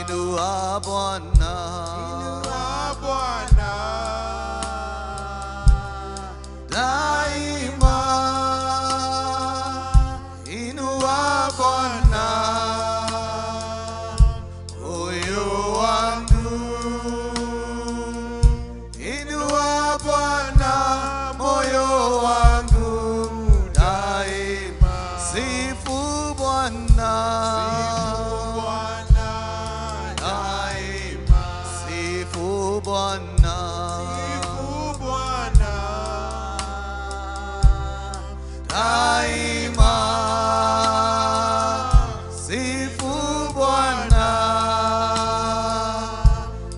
Inua Bwana, Inua Bwana daima. Inua Bwana moyo wangu. Inua Bwana moyo wangu daima. Sifu Bwana, Sifu Bwana daima. Sifu Bwana, Sifu Bwana daima. Sifu Bwana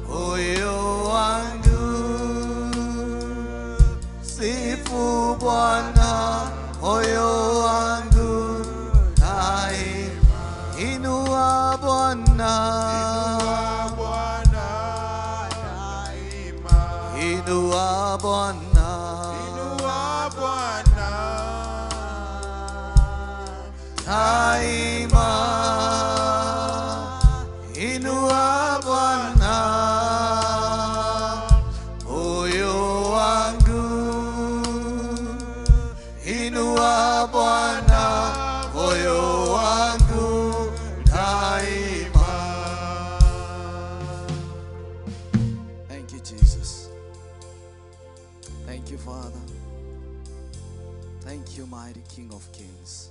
moyo wangu. Sifu Bwana moyo wangu daima. Inua Bwana, Inua Bwana daima. Inua Bwana, Inua Bwana daima. Inua Bwana moyo wangu. Inua Bwana moyo wangu daima. Thank you, Jesus. Thank you, Father. Thank you, mighty King of Kings.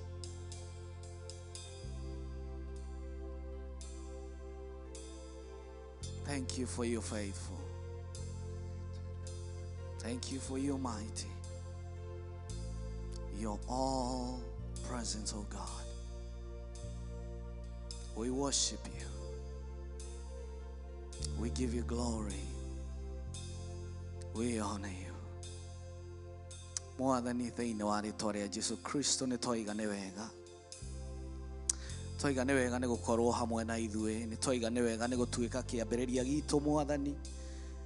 Thank you for your faithful. Thank you for your mighty. Your all presence, oh God. We worship you. We give you glory. We honor you. Mwathani thĩinĩ wa rĩtwa rĩa Jesu Kristo nĩ twaiga nĩ wega. Twaiga nĩ wega nĩ gũkorwo hamwe na ithuĩ. Nĩ twaiga nĩ wega nĩ gũtuĩka kĩambĩrĩria gitũ Mwathani.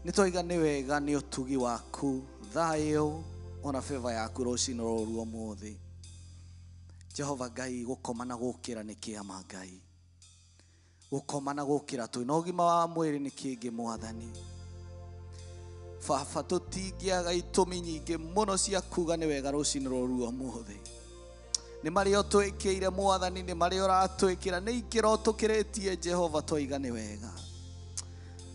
Nĩ twaiga nĩ wega nĩ ũtugi waku, thayũ ona favor yaku rũcinĩ rũrũ ũmũthĩ. Jehova Ngai, gũkoma na gũkĩra nĩ kĩama Ngai. Gũkoma na gũkĩra twĩna ũgima wa mwĩrĩ nĩ kĩngĩ Mwathani. Baba tũtingĩaga itũmi nyingĩ mũno cia kuga nĩ wega rũcinĩ rũrũ ũmũthĩ. Nĩ marĩa ũtwĩkĩire Mwathani, nĩ marĩa ũratwĩkĩra, nĩ ikĩro tũkĩrĩtie Jehova twaiga nĩ wega.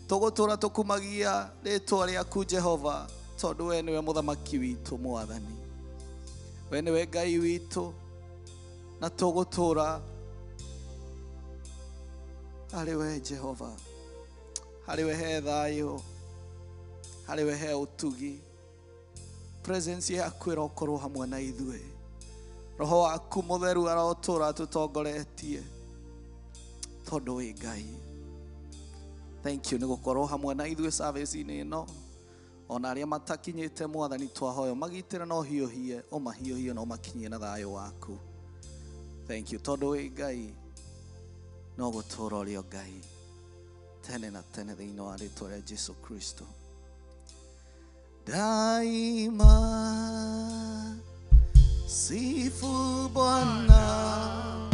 Tũgũtũra tũkumagia rĩtwa rĩaku Jehova, tondũ we nĩwe mũthamaki witũ Mwathani. We nĩwe Ngai witũ, na tũgũtũra harĩ we Jehova. Harĩ we he thayũ, harĩ we he ũtugi. Presence yaku ĩrokorwo hamwe na ithuĩ. Roho waku mũtheru arotũra tũtongoretie, tondũ wĩ Ngai. Thank you nĩ gũkorwo hamwe na ithuĩ service-inĩ ĩno. Ona arĩa matakinyĩte Mwathani twahoya magitĩre na ũhiũhie, ũmahiũhie na ũmakinyie na thayũ waku. Thank you tondũ wĩ Ngai, no gũtũũra ũrĩ o Ngai tene na tene thĩinĩ wa rĩtwa rĩa Jesu Kristo. Daima sifu Bwana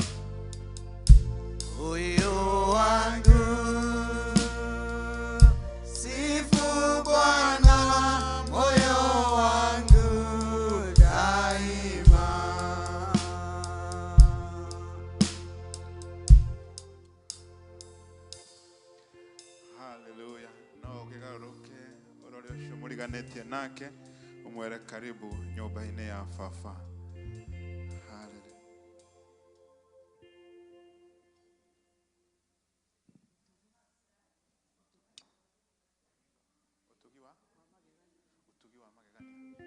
moyo wangu. Sifu Bwana moyo wangu daima. Haleluya. No ũkĩgarũrũke ũrore ũcio mũriganĩtie nake ũmwĩre karibu nyũmba-inĩ ya baba. Haleluya. Ũtugi wa ũtugi wa magegania.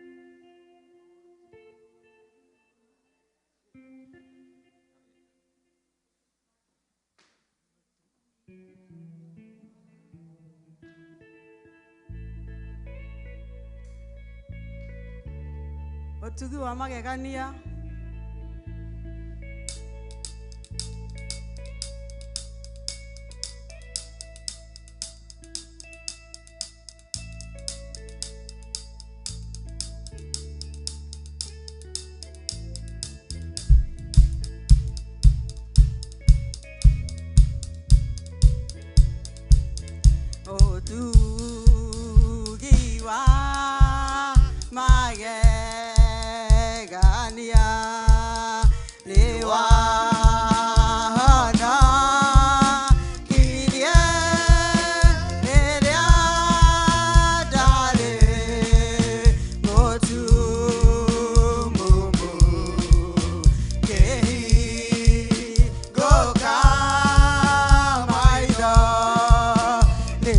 Ũtugi wa magegania. Ũtugi wa magegania nĩ wahonokirie rĩrĩa ndarĩ mũtumumu. Kĩhingũka maitho nĩ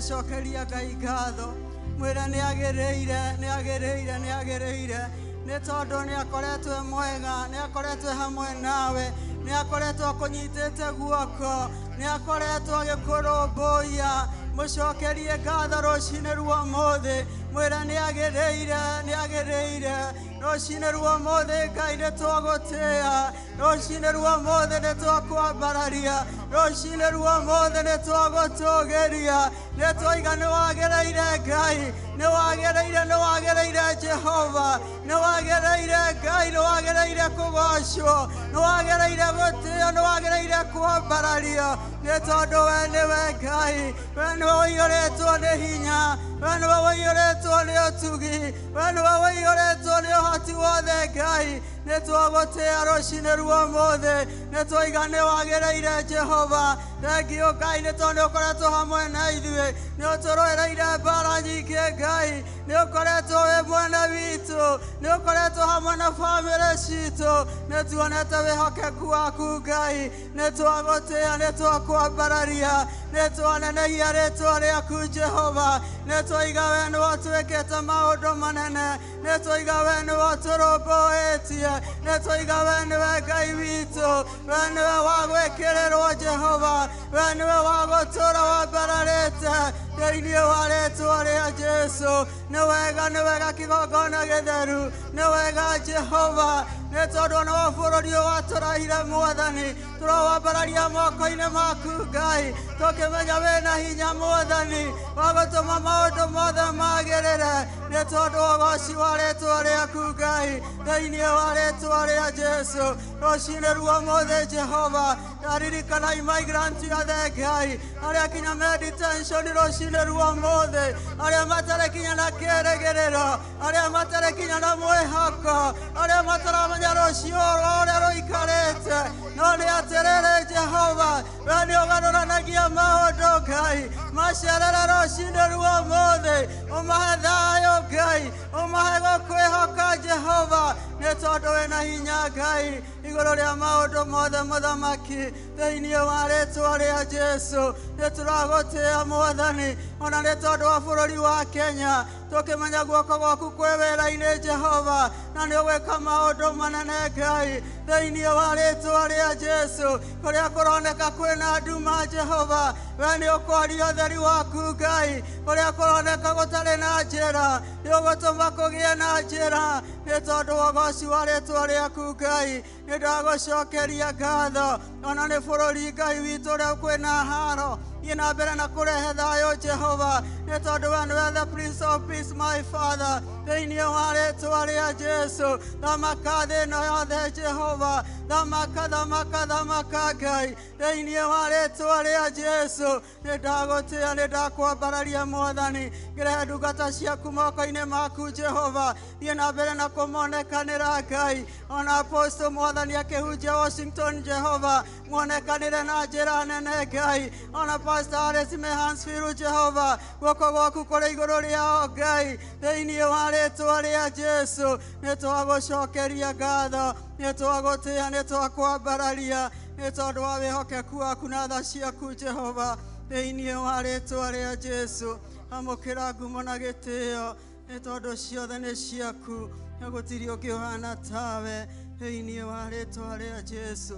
Cokeria Ngai ngatho mwĩre nĩ agĩrĩire nĩ agĩrĩire nĩ agĩrĩire nĩ tondũ nĩ akoretwo e mwega nĩ akoretwo e hamwe nawe Nĩ akoretwo akũnyitĩte guoko, nĩ akoretwo agĩkũrũmbũiya. Mũcokerie ngatho rũcinĩ rwa ũmũthĩ, mwĩre nĩ agĩrĩire, nĩ agĩrĩire. Rũcinĩ rwa ũmũthĩ Ngai nĩ twagũtĩĩa, rũcinĩ rwa ũmũthĩ nĩ twakwambararia, rũcinĩ rwa ũmũthĩ nĩ twagũtũgĩria. Nĩ twaiga nĩ wagĩrĩire Ngai, nĩ wagĩrĩire, nĩ wagĩrĩire Jehova, nĩ wagĩrĩire Ngai, nĩ wagĩrĩire kũgocwo, nĩ wagĩrĩire gũtĩĩo, nĩ wagĩrĩire kwambarario. Nĩ tondũ we nĩwe Ngai, we nĩwe ũiyũrĩtwo nĩ hinya, we nĩwe ũiyũrĩtwo nĩ ũtugi, we nĩwe ũiyũrĩtwo nĩ ũhoti wothe Ngai. Nĩ twagũtĩĩa rũcinĩ rwa ũmũthĩ, nĩ twaiga nĩ wagĩrĩire Jehova. Thengiũ Ngai nĩ tondũ nĩ ũkoretwo hamwe na ithuĩ, nĩ ũtũrũĩrĩire mbara nyingĩ Ngai, nĩ ũkoretwo wĩ mwena witũ, nĩ ũkoretwo hamwe na bamĩrĩ citũ. Nĩ tuonete wĩhokeku waku Ngai, nĩ twagũtĩĩa, nĩ twakwambararia, nĩ twanenehia rĩtwa rĩaku Jehova. Nĩ twaiga we nĩwe ũtwĩkĩte maũndũ manene, nĩ twaiga we nĩwe ũtũrũmbũĩtie, nĩ twaiga we nĩwe Ngai witũ, we nĩwe wa gwĩkĩrĩrwo Jehova, we nĩwe wa gũtũũra wambararĩte thĩinĩ wa rĩtwa rĩa Jesũ. Nĩ wega, nĩ wega kĩgongona gĩtheru, nĩ wega Jehova, nĩ tondũ ona wa bũrũri ũyũ watũrahire Mwathani, tũrowambararia moko-inĩ maku Ngai, tũkĩmenya wĩna hinya Mwathani wa gũtũma maũndũ mothe magĩrĩre, nĩ tondũ wa ũgoci wa rĩtwa rĩaku Ngai, thĩinĩ wa rĩtwa rĩa Jesũ. Rũcinĩ rwa ũmũthĩ Jehova, ndaririkana immigrant othe Ngai, arĩa kinya me detention rũcinĩ rwa ũmũthĩ, arĩa matarĩ kinya na kĩĩrĩgĩrĩro, arĩa matarĩ kinya na mwĩhoko, arĩa mataramenya rũciũ rũrĩa rũikarĩte. No nĩ atĩrĩrĩ Jehova, we nĩ ũgarũranagia maũndũ Ngai, macerere rũcinĩ rwa ũmũthĩ, ũmahe thayũ Ngai, ũmahe gũkwĩhoka Jehova, nĩ tondũ wĩna hinya Ngai igũrũ rĩa maũndũ mothe mũthamaki. Thĩinĩ wa rĩtwa rĩa Jesũ nĩ tũragũtĩĩa Mwathani, ona nĩ tondũ wa bũrũri wa Kenya, tũkĩmenya guoko gwaku kwĩ wĩra-inĩ Jehova, na nĩ ũgwĩka maũndũ manene Ngai. Thĩinĩ wa rĩtwa rĩa Jesũ, kũrĩa kũroneka kwĩna nduma Jehova, we nĩ ũkwaria ũtheri waku Ngai. Kũrĩa kũroneka gũtarĩ na njĩra, nĩ ũgũtũma kũgĩe na njĩra, nĩ tondũ wa ũgoci wa rĩtwa rĩaku Ngai. Nĩ ndagũcokeria ngatho ona nĩ bũrũri Ngai witũ ũrĩa kwĩna haro, thiĩ na mbere na kũrehe thayũ Jehova, nĩ tondũ we nĩwe the Prince of Peace, my Father. Thĩinĩ wa rĩtwa rĩa Jesũ, thamaka thĩ ĩno yothe Jehova, thamaka, thamaka, thamaka Ngai. Thĩinĩ wa rĩtwa rĩa Jesũ, nĩ ndagũtĩĩa, nĩ ndakwambararia Mwathani, ngĩrehe ndungata ciaku moko-inĩ maku Jehova, thiĩ na mbere na kũmonekanĩra Ngai. Ona Apostle Mwathani akĩhunjia Washington Jehova, muonekanĩre na njĩra nene Ngai. Ona Pastor Alice Mansfield Jehova, guoko gwaku kũrĩ igũrũ rĩao Ngai. Thĩinĩ wa rĩtwa rĩa Jesũ, nĩ twagũcokeria ngatho, nĩ twagũtĩĩa, nĩ twakwambararia, nĩ tondũ wa wĩhokeku waku na tha ciaku Jehova. Thĩinĩ wa rĩtwa rĩa Jesũ, amũkĩra ngumo na gĩtĩo, nĩ tondũ ciothe nĩ ciaku, na gũtirĩ ũngĩ ũhana tawe. Thĩinĩ wa rĩtwa rĩa Jesũ,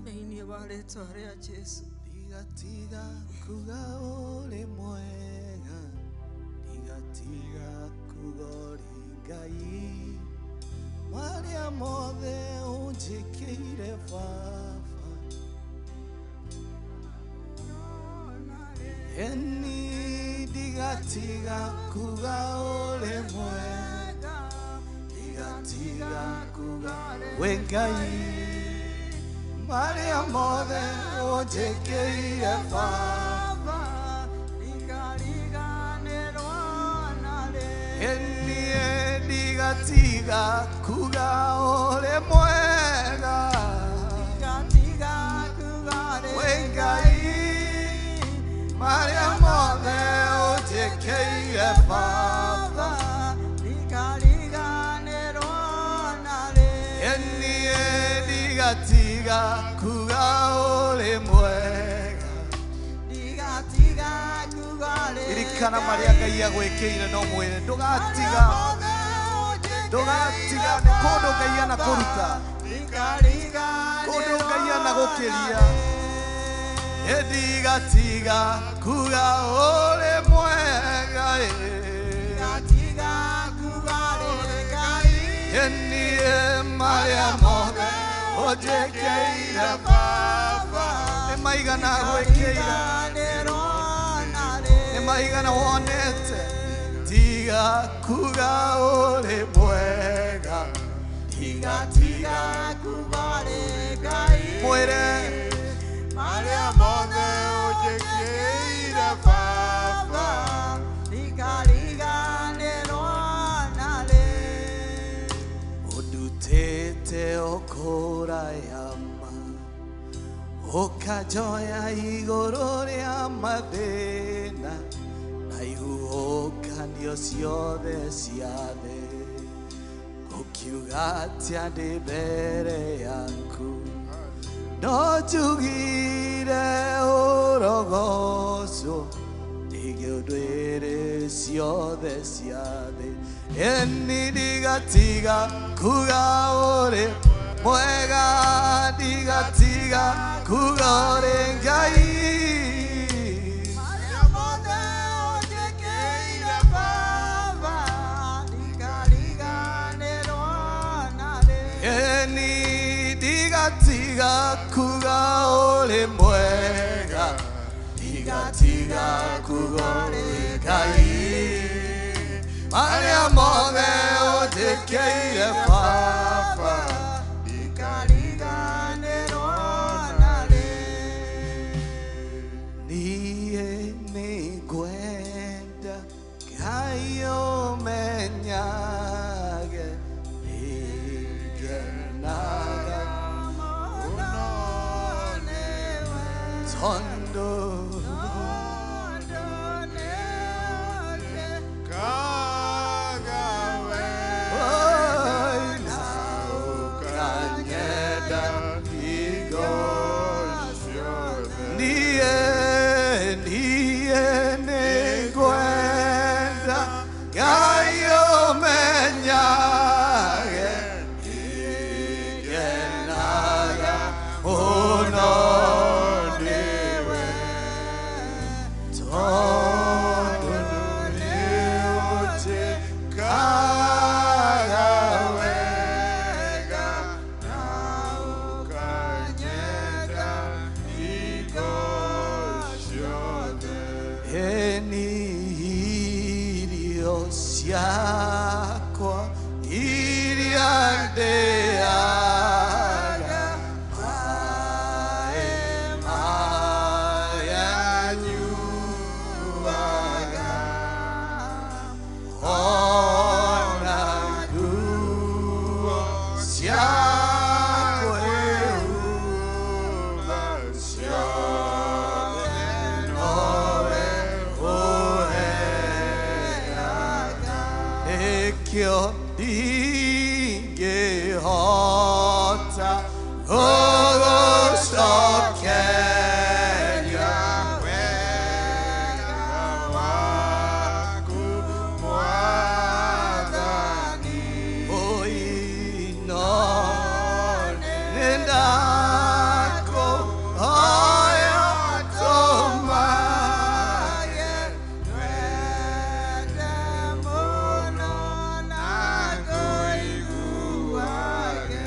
thĩinĩ wa rĩtwa rĩa Jesũ. Tiga kuga ũrĩ mwega, tiga kuga ũrĩ Ngai, marĩa mothe ũnjĩkĩire Baba. Eni ndigatiga kuga ũrĩ mwega, ndigatiga kuga wĩ Ngai, marĩa mothe ũnjĩkĩire Baba. Eni ndigatiga kuga ũrĩ mwega, wĩ Ngai, marĩa mothe ũnjĩkĩire Baba. Eni ndigatiga kuga ũrĩ mwega, ririkana marĩa Ngai agwĩkĩire, no mwĩre ndũgatiga, ndũgatiga, nĩ kũndũ Ngai anakũruta, Gũkĩria ndigatiga kuga ũrĩ mwega Tiga kuga rĩ Ngai niĩ marĩa mothe ũnjĩkĩire Baba nĩ maigana gwĩkĩire nĩ maigana wonete tiga kuga ũrĩ mwega Tiga tiga kuga rĩ Ngai mwĩre marĩa mothe ũnjĩkĩire Baba Ndikariganĩrwo narĩ ũndutĩte ũkũraya ma ũkanjoya igũrũ rĩa mathĩna na ihuhũkanio ciothe cia thĩ ngũkiuga atĩa ndĩ mbere yaku no njugire ũrogocwo ndigĩũndwĩrĩ ciothe cia thĩ ĩni ndigatiga kuga ũrĩ mwega ndigatiga kuga ũrĩ Ngai Marĩa mothe ũnjĩkĩire Baba ndikariganĩrwo narĩ ĩni ndigatiga kuga ũrĩ mwega ndigatiga kuga ũrĩ Ngai marĩa mothe ũnjĩkĩire Baba ndikariganĩrwo narĩ niĩ nĩngwenda Ngai ũmenyage nĩngenaga mũno nĩwe tondũ tondũ nĩũnjĩkĩire Kaga Oi, na ũkanyenda hingo ciothe niĩ niĩ nĩngwenda Ngai ũmenyage nĩngenaga mũno nĩwe tondũ nĩũnjĩkaga wega na ũkanyenda hingo ciothe Eni irio ciakwa iria ndĩaga maĩ maya nyuaga ona nguo ciakwa Kwĩhumba ciothe nowe ũheaga nĩkĩo ndingĩhota gũgũcokeria wega waku Mwathani Oi, no nĩndakũhoya tũmaye Wende mũno na ngũiguage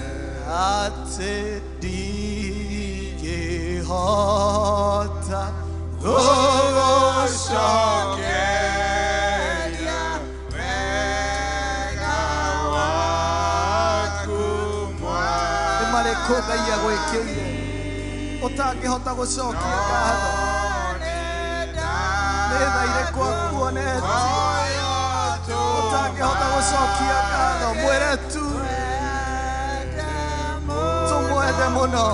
atĩ ndingĩhota gũgũcokeria Cogeria wega waku nĩ marĩkũ Ngai agwĩkĩire ũtangĩhota gũcokia ngatho nĩ tha irĩkũ akuonetie ũtangĩhota gũcokia ngatho mwĩre tu tũmwende mũno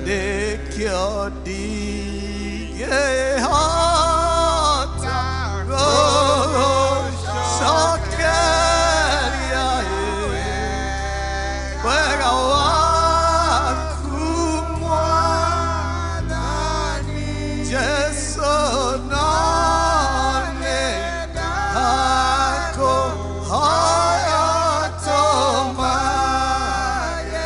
nĩkĩo ndingĩhota gũgũcokeria wega waku Mwathani Jesu no nĩndakũhoya tũmaye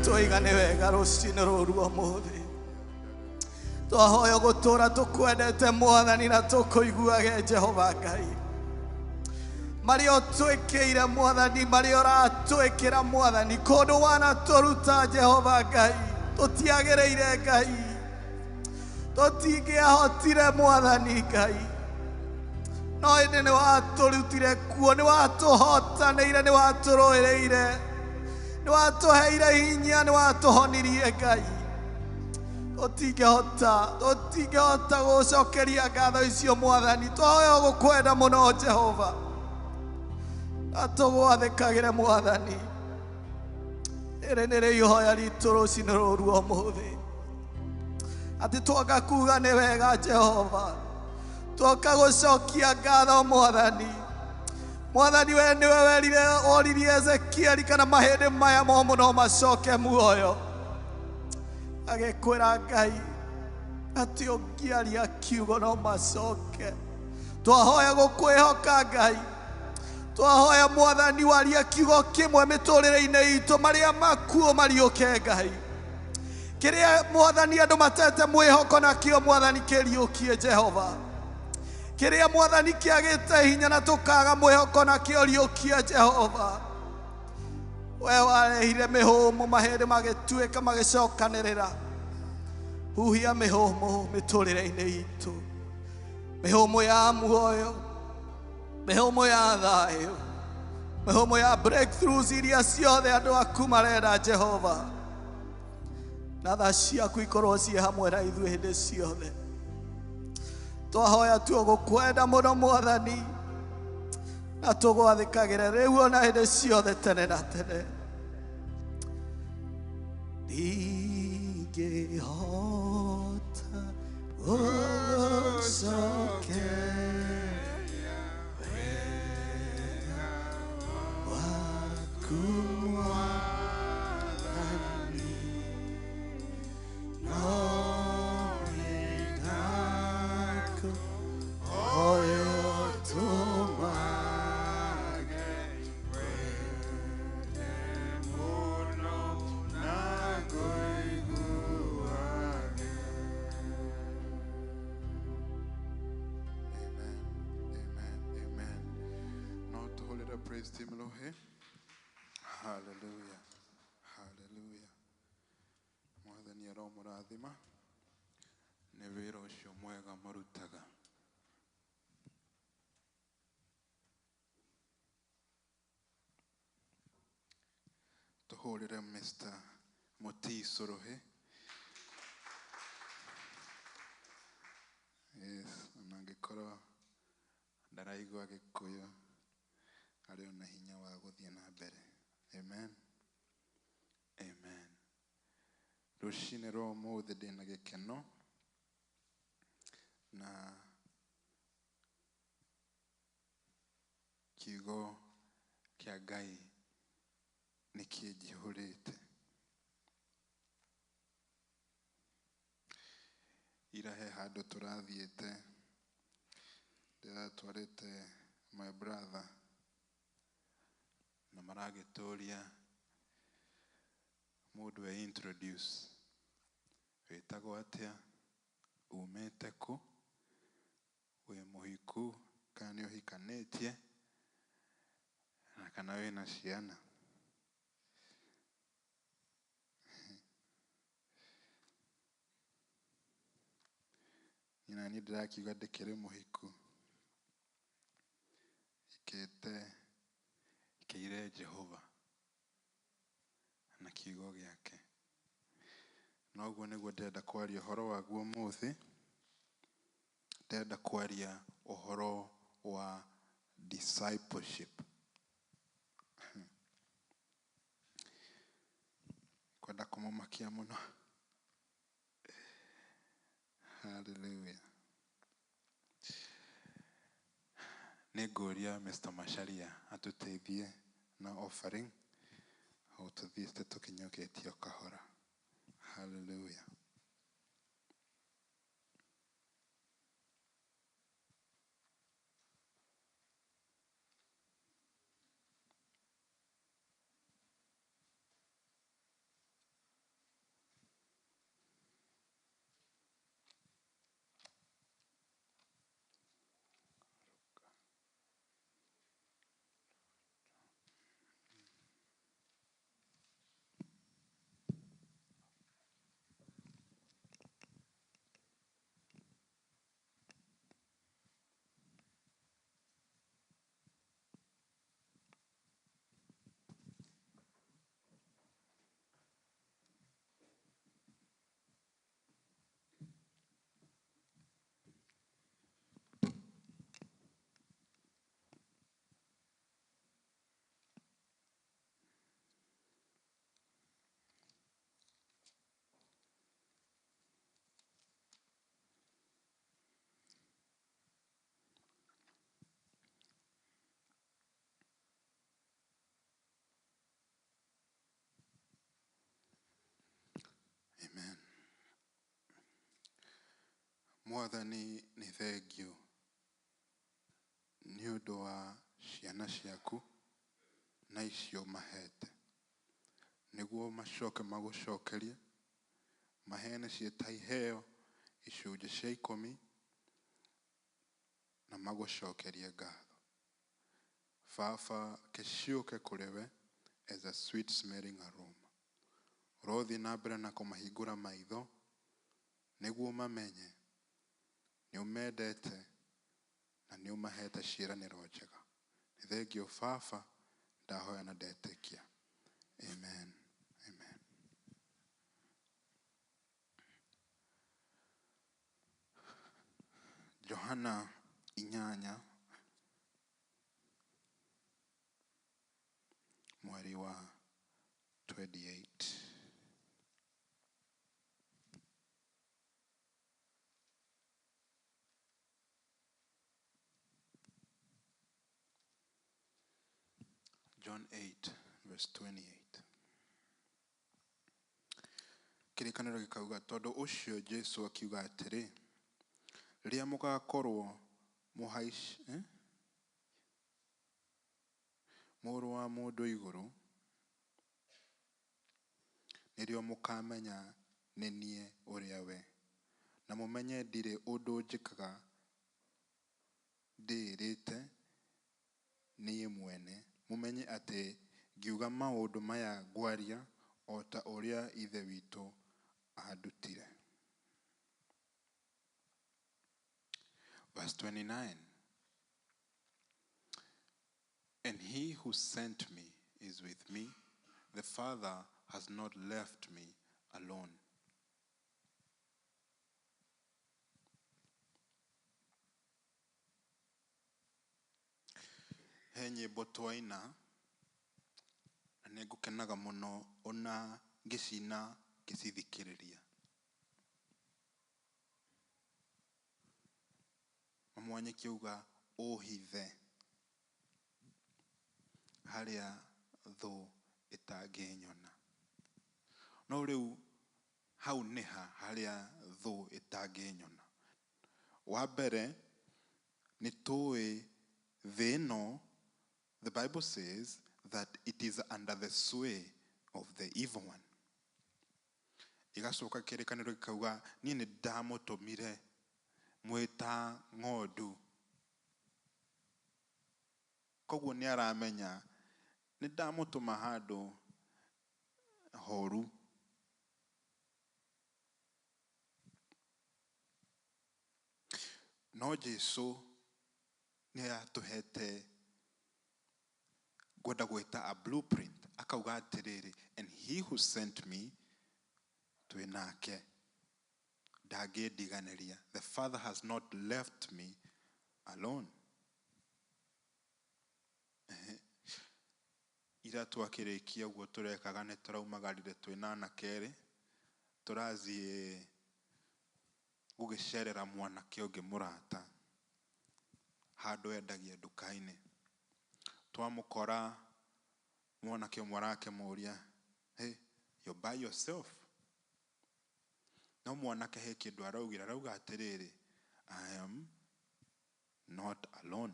Twoiga nĩ wega rũcinĩ rũrũ ũmũthĩ. Twahoya gũtũũra tũkwendete Mwathani na tũkũiguage Jehova Ngai. Marĩa ũtwĩkĩire Mwathani, marĩa ũratwĩkĩra Mwathani, kũndũ wanatũruta Jehova Ngai, tũtiagĩrĩire Ngai, tũtingĩahotire Mwathani Ngai, no ĩndĩ nĩ watũrutire kuo, nĩ watũhotanĩire, nĩ watũrũĩrĩire, nĩ watũheire hinya, nĩ watũhonirie Ngai. Tũtingĩhota gũcokeria ngatho icio Mwathani. Twahoya gũkwenda mũno Jehova, na tũgwathĩkagĩre Mwathani. Ĩrĩ nĩrĩo ihoya ritũ rũcinĩ rũrũ ũmũthĩ, atĩ twoka kuga nĩ wega Jehova, twoka gũcokia ngatho Mwathani. Mwathani, we nĩwe werire oririe Ezekieli kana mahĩndĩ maya momũ no macoke muoyo. Agĩkwĩra Ngai atĩ ũngĩaria kiugo no macoke. Twahoya gũkwĩhoka Ngai, twahoya Mwathani waria kiugo kĩmwe mĩtũrĩre-inĩ itũ, marĩa makuo mariũke Ngai. Kĩrĩa Mwathani andũ matete mwĩhoko nakĩo Mwathani kĩriũkie Jehova. Kĩrĩa Mwathani kĩagĩte hinya na tũkaga mwĩhoko nakĩo riũkie Jehova. We warehire mĩhũmũ, mahĩndĩ magĩtuĩka magĩcokanĩrĩra. Huhia mĩhũmũ mĩtũrĩre-inĩ itũ, mĩhũmũ ya muoyo, mĩhũmũ ya thayũ, mĩhũmũ ya breakthroughs iria ciothe andũ aku marenda Jehova. Na tha ciaku ikorwo ciĩ hamwe na ithuĩ hĩndĩ ciothe. Twahoya tuo gũkwenda mũno Mwathani, na tũgwathĩkagĩre rĩu ona hĩndĩ ciothe tene na tene. Ndingĩhota gũcokeria wega waku Mwathani, no nĩndakũhoya ũtũmage wende mũno na ngũiguage. Amen, amen, amen. No tũhũrĩre praise team rũhĩ. Hallelujah, hallelujah. Mwathani aromũrathima nĩ wĩra ũcio mwega marutaga. Tũhũrĩre Mr. Mutiso rũhĩ. Yes, ona angĩkorwo ndaraigua Gĩkũyũ, arĩ ona hinya wa gũthiĩ na mbere. Amen, amen. Rũcinĩ rwa ũmũthĩ ndĩna gĩkeno na kiugo kĩa Ngai nĩ kĩnjihũrĩte. Ira he handũ tũrathiĩte, ndĩratwarĩte my brother na maragĩtũria mũndũ e introduce, wĩtagwo atĩa, umĩte kũ, wĩ mũhiku kana nĩ ũhikanĩtie, na kana wĩna ciana. Niĩ na niĩ ndĩrakiuga ndĩkĩrĩ mũhiku, ikĩte ikĩire Jehova na kiugo gĩake. Na ũguo nĩguo ndĩrenda kwaria ũhoro waguo ũmũthĩ. Ndĩrenda kwaria ũhoro wa discipleship. Kwenda kũmũmakia mũno. Hallelujah. Nĩ ngũria Mr. Macharia atũteithie na offering o tũthiĩte tũkinyũkĩtie o kahora. Hallelujah. Mwathani nĩ thengiũ nĩ ũndũ wa ciana ciaku na icio mahete nĩguo macoke magũcokerie maheane ciĩ ta iheo icunjĩ cia ikũmi na magũcokerie ngatho. Baba kĩciũke kũrĩ we as a sweet smelling aroma. Ũrothiĩ na mbere na kũmahingũra maitho nĩguo mamenye nĩ ũmendete na nĩ ũmahete ciĩranĩro njega. Nĩ thengiũ Baba, ndahoya na ndetĩkia. Amen. Amen. Johana 8 mweri wa 28. John 8 verse 28. Kĩrĩkanĩro gĩkauga tondũ ũcio Jesu akiuga atĩrĩ, rĩrĩa mũgakorwo mũhaic mũrũ wa mũndũ igũrũ, nĩrĩo mũkamenya nĩ niĩ ũrĩa we, na mũmenye ndirĩ ũndũ njĩkaga ndĩĩrĩte niĩ mwene, mũmenye atĩ ngiuga maũndũ maya ngwaria o ta ũrĩa Ithe witũ andutire. Verse 29. And he who sent me is with me. The Father has not left me alone. He nyĩmbo twaina na nĩ ngũkenaga mũno ona ngĩcina ngĩcithikĩrĩria. Mamwanya kiuga ũhithe harĩa thũ ĩtangĩnyona. No rĩu hau nĩha harĩa thũ ĩtangĩnyona. Wa mbere nĩ tũĩ thĩ ĩno, the Bible says that it is under the sway of the evil one. Igacoka kĩrĩkanĩro gĩkauga niĩ nĩ ndamũtũmire mwĩ ta ng'ondu. Koguo nĩ aramenya nĩ ndamũtũma handũ horu. No Jesu nĩ atũhete ngwenda gwĩta a blueprint, akauga atĩrĩrĩ, and he who sent me twĩ nake ndangĩndiganĩria. The Father has not left me alone. Ira twakĩrĩkia ũguo tũrekaga nĩ tũraumagarire twĩna anake erĩ, tũrathiĩ gũgĩcerera mwanake ũngĩ mũrata handũ endagia nduka-inĩ. Twamũkora mwanake ũmwe arakĩmũria, hey, you're by yourself? No mwanake he kĩndũ araugire, arauga atĩrĩrĩ, I am not alone.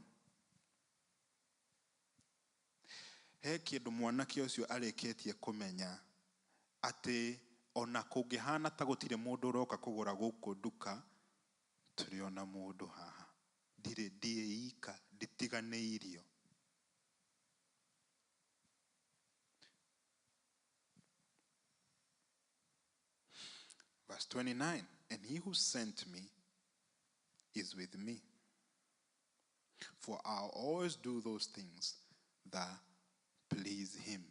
He kĩndũ mwanake ũcio arĩkĩtie kũmenya atĩ ona kũngĩhana ta gũtirĩ mũndũ ũroka kũgũra gũkũ nduka, tũrĩ ona mũndũ haha. Ndirĩ ndiĩika, nditiganĩirio. Verse 29, and he who sent me is with me. For I always do those things that please him.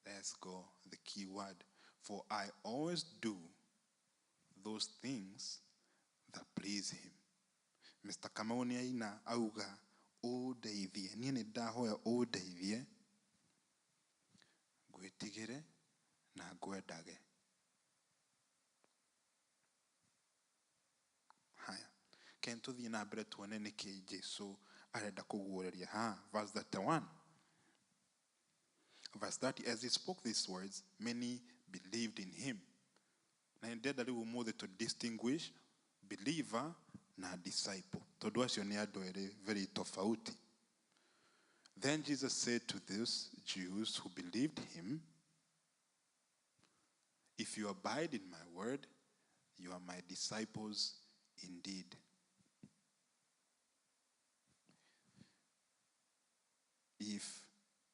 Let's go, the key word. For I always do those things that please him. Mr. Kamau nĩ aina auga ũndeithie, niĩ nĩ ndahoya ũndeithie ngwĩtigĩre na ngwendage. Haya, ken tũthiĩ na mbere tuone nĩkĩ Jesu arenda kũguũrĩria ha. Verse 31. Verse 30, as he spoke these words, many believed in him. Na ndĩrenda rĩu ũmũthĩ to distinguish believer na disciple, tondũ acio nĩ andũ erĩ very tofauti. Then Jesus said to those Jews who believed him, if you abide in my word, you are my disciples indeed. If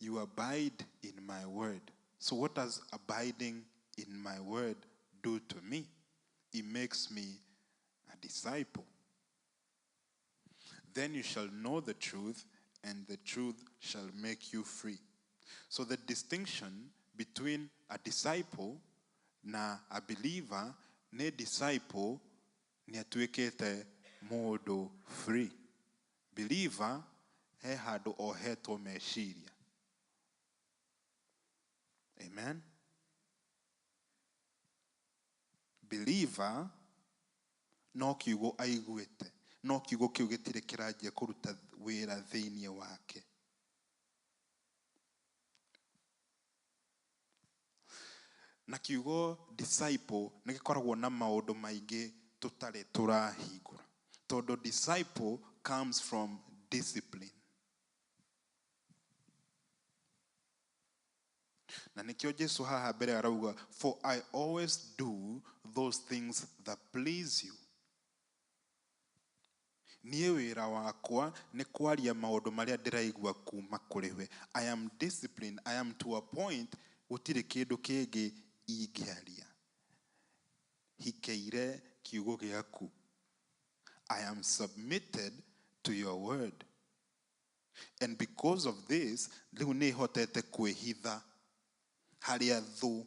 you abide in my word. So what does abiding in my word do to me? It makes me a disciple. Then you shall know the truth, and the truth shall make you free. So the distinction between a disciple na a believer, ne disciple ni atuĩkĩte mũndũ free. Believer he handũ ohetwo meciria. Amen. Believer no kiugo aiguĩte, no kiugo kĩu gĩtirĩ kĩranjia kũruta wĩra thĩinĩ wake. Na kiugo disciple nĩ gĩkoragwo na maũndũ maingĩ tũtarĩ tũrahingũra, tondũ disciple comes from discipline. Na nĩkĩo Jesu haha mbere arauga, for I always do those things that please you. Niĩ wĩra wakwa nĩ kwaria maũndũ marĩa ndĩraigua kuma kũrĩ we. I am disciplined, I am to a point gũtirĩ kĩndũ kĩngĩ ingĩaria. Hikeire kiugo gĩaku. I am submitted to your word. And because of this, rĩu nĩ hotete kwĩhitha harĩa thũ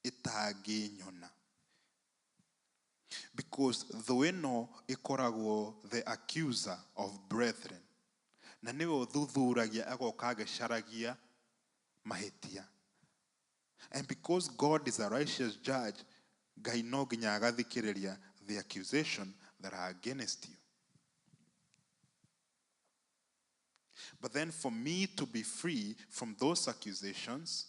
ĩtangĩnyona. Because thũ ĩno ĩkoragwo the accuser of brethren. Na nĩwe ũthuthuragia agoka agĩcaragia mahĩtia. And because God is a righteous judge, Ngai no nginya agathikĩrĩria the accusation that are against you. But then for me to be free from those accusations,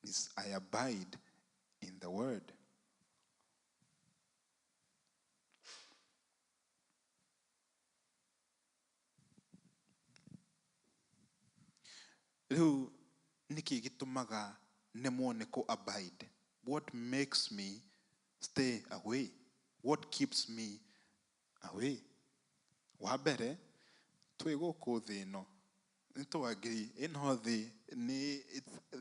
is I abide in the word. Rĩu nĩkĩ gĩtũmaga nemwo nĩ kũ abide? What makes me stay away? What keeps me away? Wa mbere, twĩ gũkũ thĩ ĩno, nĩ tũ-agree, ĩno thĩ nĩ,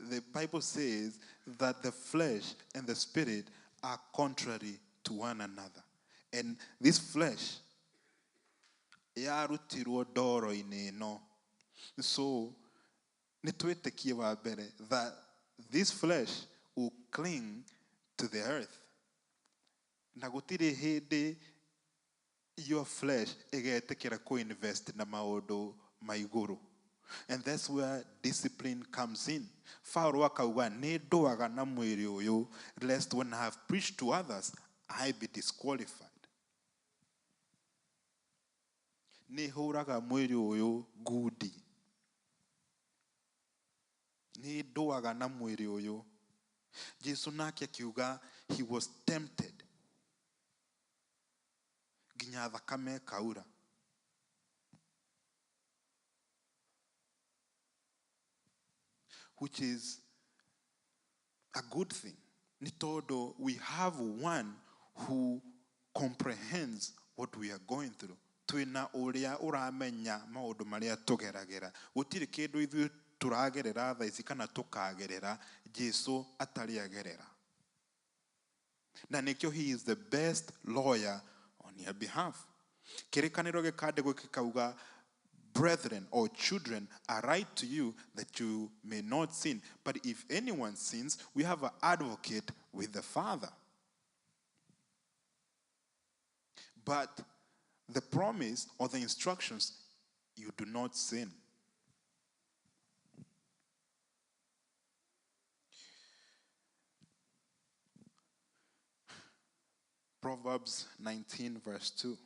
the Bible says that the flesh and the spirit are contrary to one another. And this flesh yarutirwo ndoro-inĩ ĩno. So, nĩ twĩtĩkie wa mbere that this flesh will cling to the earth. Na gũtirĩ hĩndĩ your flesh ĩgetĩkĩra kũ-invest na maũndũ ma igũrũ. And that's where discipline comes in. Paulo akauga nĩ ndũaga na mwĩrĩ ũyũ, lest when I have preached to others, I be disqualified. Nĩ hũraga mwĩrĩ ũyũ ngundi. Nĩ ndũaga na mwĩrĩ ũyũ. Jesu nake akiuga he was tempted nginya thakame ĩkaura. Which is a good thing. Nĩ tondũ we have one who comprehends what we are going through. Twĩna ũrĩa ũramenya maũndũ marĩa tũgeragĩra. Gũtirĩ kĩndũ ithuĩ tũragerera thaa ici kana tũkagerera Jesu atarĩ agerera. Na nĩkĩo he is the best lawyer on your behalf. Kĩrĩkanĩro gĩkandĩkwo gĩkauga, brethren or children, I write to you that you may not sin. But if anyone sins, we have an advocate with the Father. But the promise or the instructions, you do not sin. Proverbs 19 verse 2.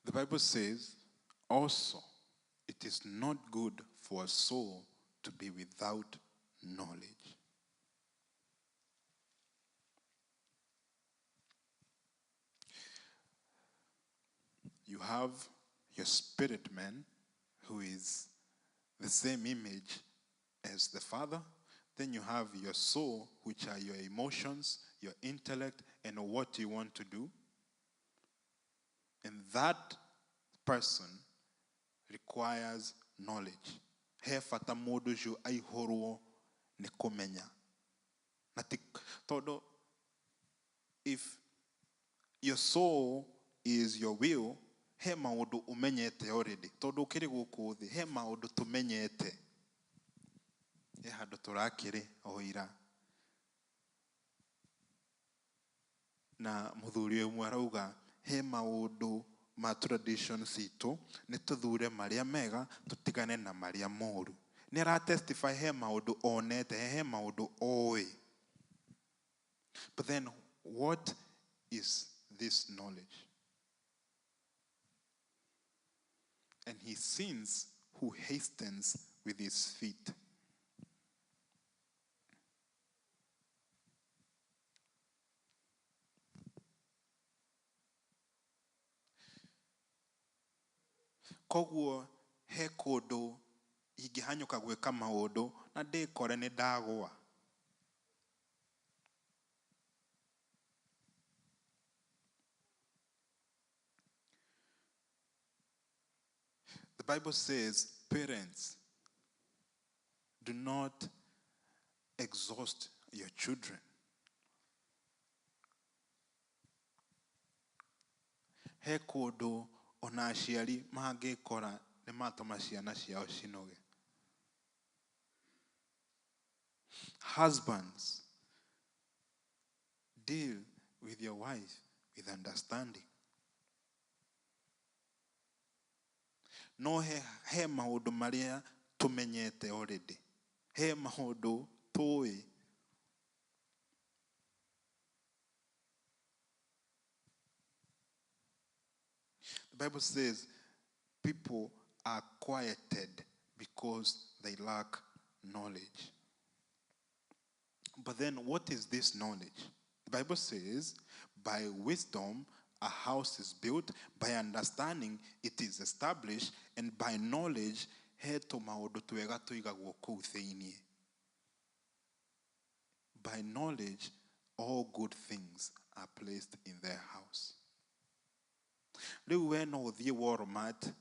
The The Bible says, also, it is not good for a soul to be without knowledge. You have your spirit man, who is the same image as the Father. Then you have your soul, which are your emotions, your intellect, and what you want to do. And that person requires knowledge. He bata mũndũ ũcio aihũrwo nĩ kũmenya. Na ti tondũ if your soul is your will, he maũndũ ũmenyete already. Tondũ ũkĩrĩ gũkũ thĩ, he maũndũ tũmenyete. He handũ tũrakĩrĩ o ira. Na mũthuri ũmwe arauga he maũndũ ma tradition citũ nĩ tũthure marĩa mega tũtigane na marĩa moru. Nĩ aratestify he maũndũ onete, he maũndũ oĩ. But then what is this knowledge? And he sins who hastens with his feet. Koguo he kũndũ ingĩhanyũka gwĩka maũndũ na ndĩkore nĩ ndagũa. The Bible says, parents, do not exhaust your children. He kũndũ ona aciari mangĩkora nĩ matũma ciana ciao cinoge. Husbands, deal with your wife with understanding. No he maũndũ marĩa tũmenyete already. He maũndũ tũĩ. The Bible says people are quieted because they lack knowledge. But then what is this knowledge? The Bible says by wisdom a house is built, by understanding it is established, and by knowledge he tũmaũndũ twega tũigagwo kũu thĩinĩ. By knowledge all good things are placed in their house. Rĩu we no ũthiĩ Walmart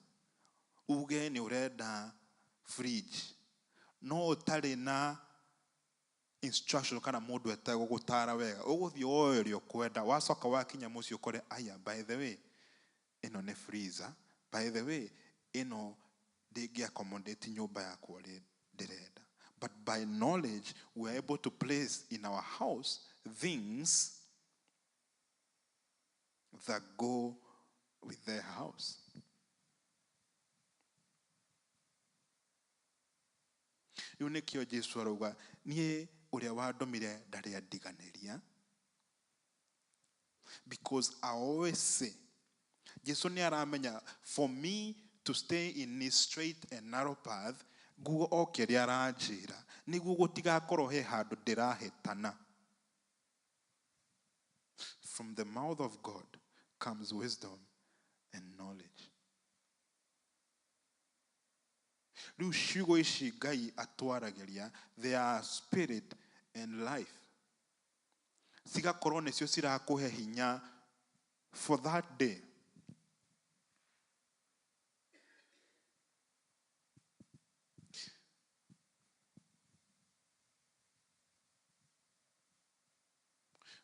uge nĩ ũrenda fridge, no ũtarĩ na instruction kana mũndũ etegũgũtara wega, ũgũthiĩ woe ũrĩa ũkwenda, wacoka wakinya mũciĩ ũkore aya, by the way ĩno nĩ freezer, by the way ĩno ndĩngĩ accommodate nyũmba yakwa ũrĩa ndĩrenda. But by knowledge we are able to place in our house things that go with their house. Rĩu nĩkĩo Jesu arauga niĩ ũrĩa wandũmire ndarĩ andiganĩria. Because I always say, Jesu nĩ aramenya for me to stay in this straight and narrow path, nguo o kĩrĩa aranjĩra nĩguo gũtigakorwo he handũ ndĩrahĩtana. From the mouth of God comes wisdom and knowledge. Rĩu ciugo ici Ngai atwaragĩria, they are spirit and life. Cigakorwo nĩcio cirakũhe hinya for that day.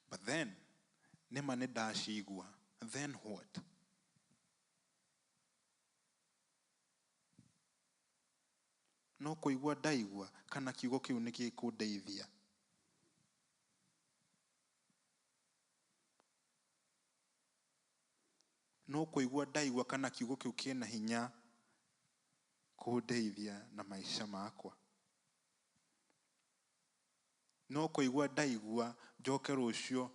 But then, nĩma nĩ ndacigua, then what? No kũigua ndaigua kana kiugo kĩu nĩ gĩkũndeithia. No kũigua ndaigua kana kiugo kĩu kĩna hinya kũndeithia na maica makwa. No kũigua ndaigua njoke rũciũ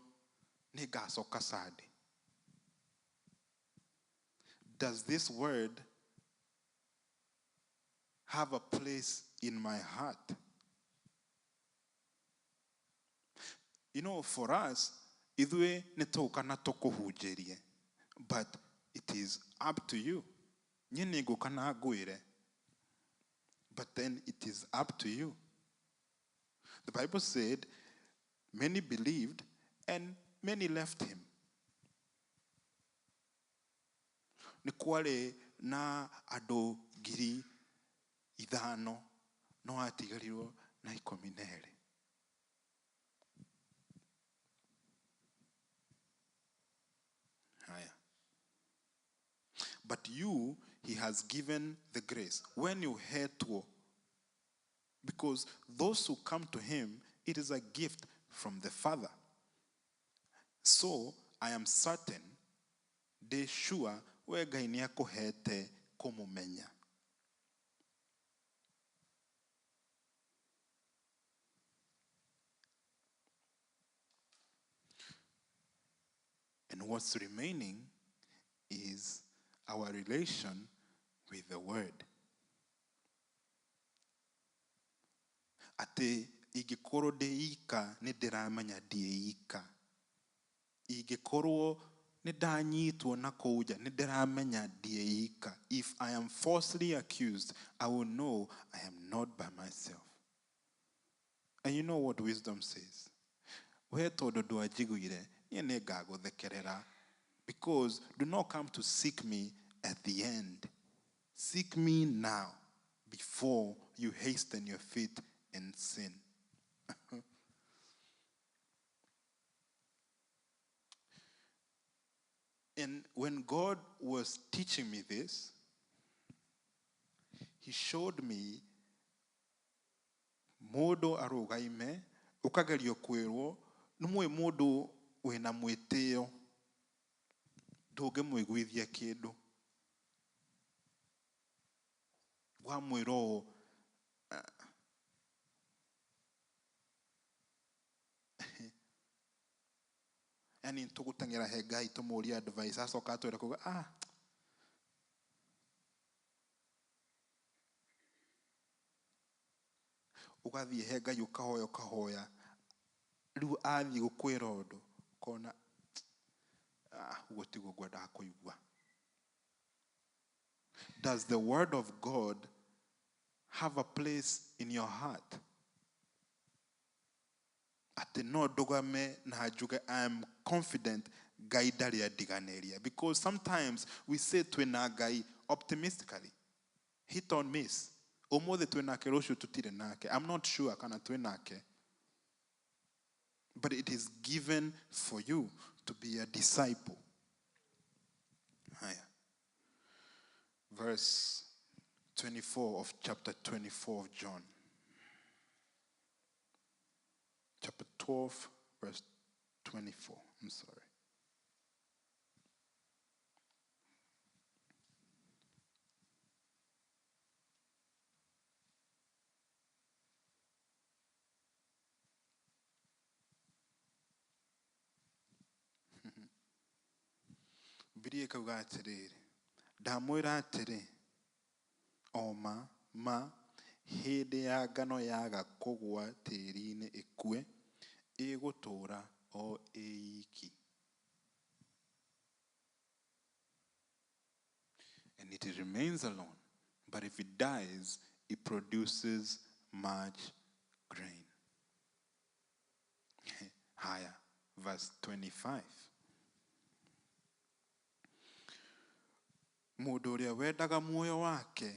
nĩ ngacoka Sunday. Does this word have a place in my heart? You know, for us, ithuĩ nĩ tũgũka na tũkũhunjĩrie, but it is up to you. Niĩ nĩ ngũka na ngwĩre, but then it is up to you. The Bible said many believed and many left him. Nĩ kwarĩ na andũ 5,000 no atigarirwo na 12. Haya. But you, he has given the grace. When you hear to, because those who come to him, it is a gift from the Father. So I am certain, they sure we Ngai nĩ akũhete kũmũmenya. And what's remaining is our relation with the Word. Atĩ ingĩkorwo ndĩ ika nĩ ndĩramenya ndĩ ika. Ingĩkorwo nĩ ndanyitwo na kũu nja nĩ ndĩramenya ndĩ ika. If I am falsely accused, I will know I am not by myself. And you know what wisdom says? We tondũ ndwanjiguire, niĩ nĩ ngagũthekerera. Because do not come to seek me at the end. Seek me now before you hasten your feet in sin. And when God was teaching me this, he showed me mũndũ arũgaime ũkagerio kwĩrwo nĩ mũĩ mũndũ wĩna mwĩtĩo ndũngĩmũiguithia kĩndũ. Wamwĩra ũũ, yani tũgũteng'era he Ngai tũmũrie advice acoka atwĩra kuga ah ũgathiĩ he Ngai ũkahoya ũkahoya rĩu athiĩ gũkwĩra ũndũ ũkona ũguo tiguo ngwendaga kũigua. Does the word of God have a place in your heart? Atĩ no ndũgame na njuge I am confident Ngai ndarĩ andiganĩria. Because sometimes we say twĩna Ngai optimistically. Hit or miss. Ũmũthĩ twĩnake, rũciũ tũtirĩ nake. I'm not sure kana twĩnake. But it is given for you to be a disciple. Haya. Verse 24 of chapter 24 of John. Chapter 12, verse 24. I'm sorry. Bibilia ĩkauga atĩrĩrĩ, ndamwĩra atĩrĩ, o ma ma hĩndĩ ya ngano yaga kũgũa tĩĩri-inĩ ĩkue, ĩgũtũũra o ĩiki. And it remains alone, but if it dies, it produces much grain. Haya, verse 25. Mũndũ ũrĩa wendaga muoyo wake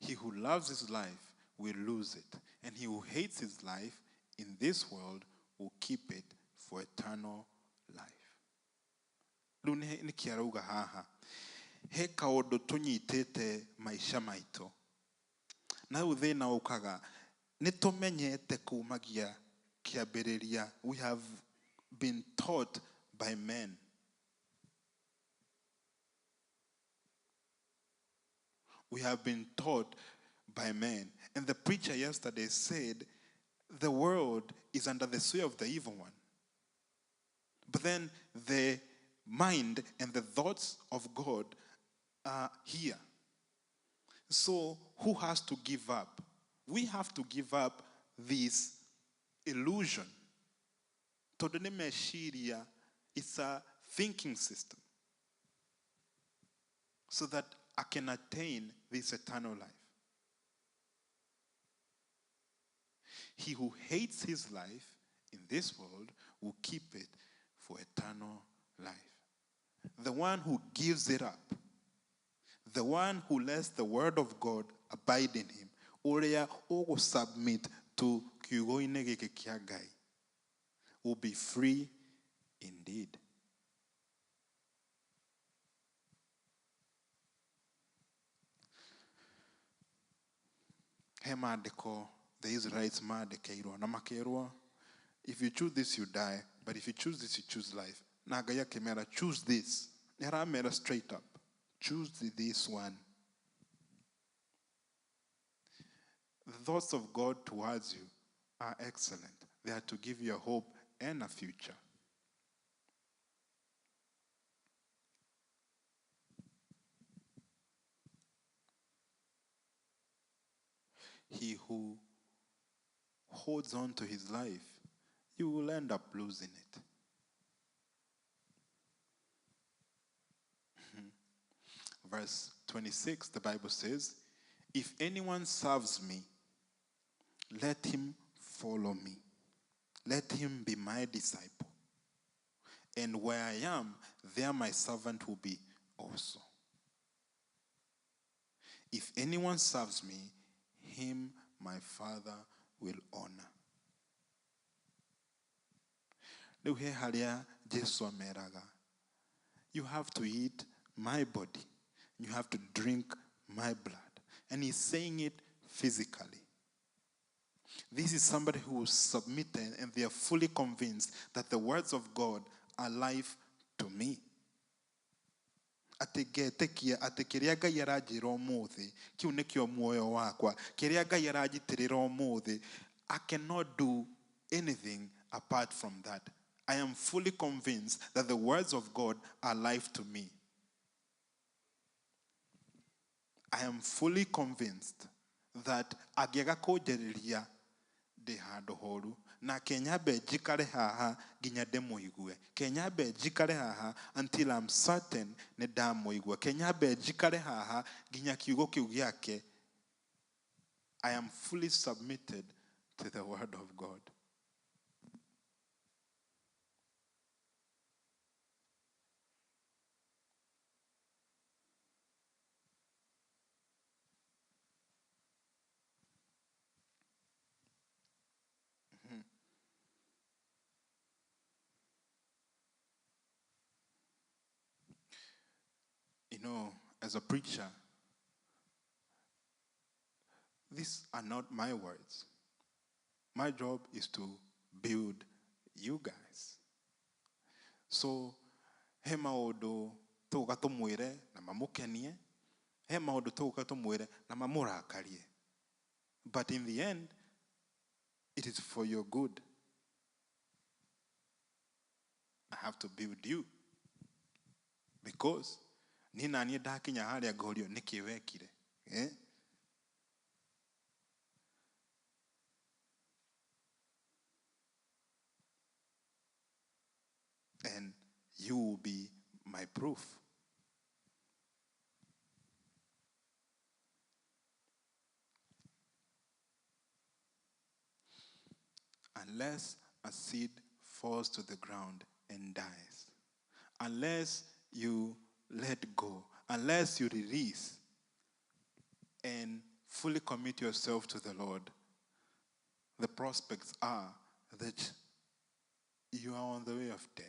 He who loves his life will lose it, and he who hates his life in this world will keep it for eternal life. Rĩu nĩkĩ arauga haha? He kaũndũ tũnyitĩte maica maitũ. Na rĩu thĩna ũkaga nĩ tũmenyete kumagia kĩambĩrĩria. We have been taught by men. We have been taught by men. And the preacher yesterday said, The world is under the sway of the evil one. But then the mind and the thoughts of God are here. So who has to give up? We have to give up this illusion. Tondũ nĩ meciria, it's a thinking system. So that I can attain this eternal life. He who hates his life in this world will keep it for eternal life. The one who gives it up, the one who lets the word of God abide in him, ũrĩa ũgũ-submit to kiugo-inĩ gĩkĩ kĩa Ngai, will be free indeed. He maandĩko the Israelites maandĩkĩirwo na makĩrwo, if you choose this you die, but if you choose this you choose life. Na Ngai akĩmera, choose this. Nĩ aramera straight up, choose this one. The thoughts of God towards you are excellent. They are to give you a hope and a future. He who holds on to his life, you will end up losing it. Verse 26, the Bible says, if anyone serves me, let him follow me. Let him be my disciple. And where I am, there my servant will be also. If anyone serves me, him my Father will honor. Rĩu he harĩa Jesu ameraga, you have to eat my body. You have to drink my blood. And he's saying it physically. This is somebody who is submitted and they are fully convinced that the words of God are life to me. Atĩ ngetĩkia atĩ kĩrĩa Ngai aranjĩra ũmũthĩ kĩu nĩkĩo muoyo wakwa, kĩrĩa Ngai aranjitĩrĩra ũmũthĩ, I cannot do anything apart from that. I am fully convinced that the words of God are life to me. I am fully convinced that angĩaga kũnjarĩria ndĩ handũ horu, na kenyambe njikare haha nginya ndĩmũigue, kenyambe njikare haha until I'm certain nĩ ndamũigua, kenyambe njikare haha nginya kiugo kĩu gĩake. I am fully submitted to the word of God. You know, as a preacher, these are not my words. My job is to build you guys. So, he maũndũ tũgũka tũmwĩre na mamũkenie, he maũndũ tũgũka tũmwĩre na mamũrakarie. But in the end, it is for your good. I have to build you. Because niĩ na niĩ ndakinya harĩa ngorio nĩkĩ wekire, eh? And you will be my proof. Unless a seed falls to the ground and dies, unless you let go, unless you release and fully commit yourself to the Lord, the prospects are that you are on the way of death.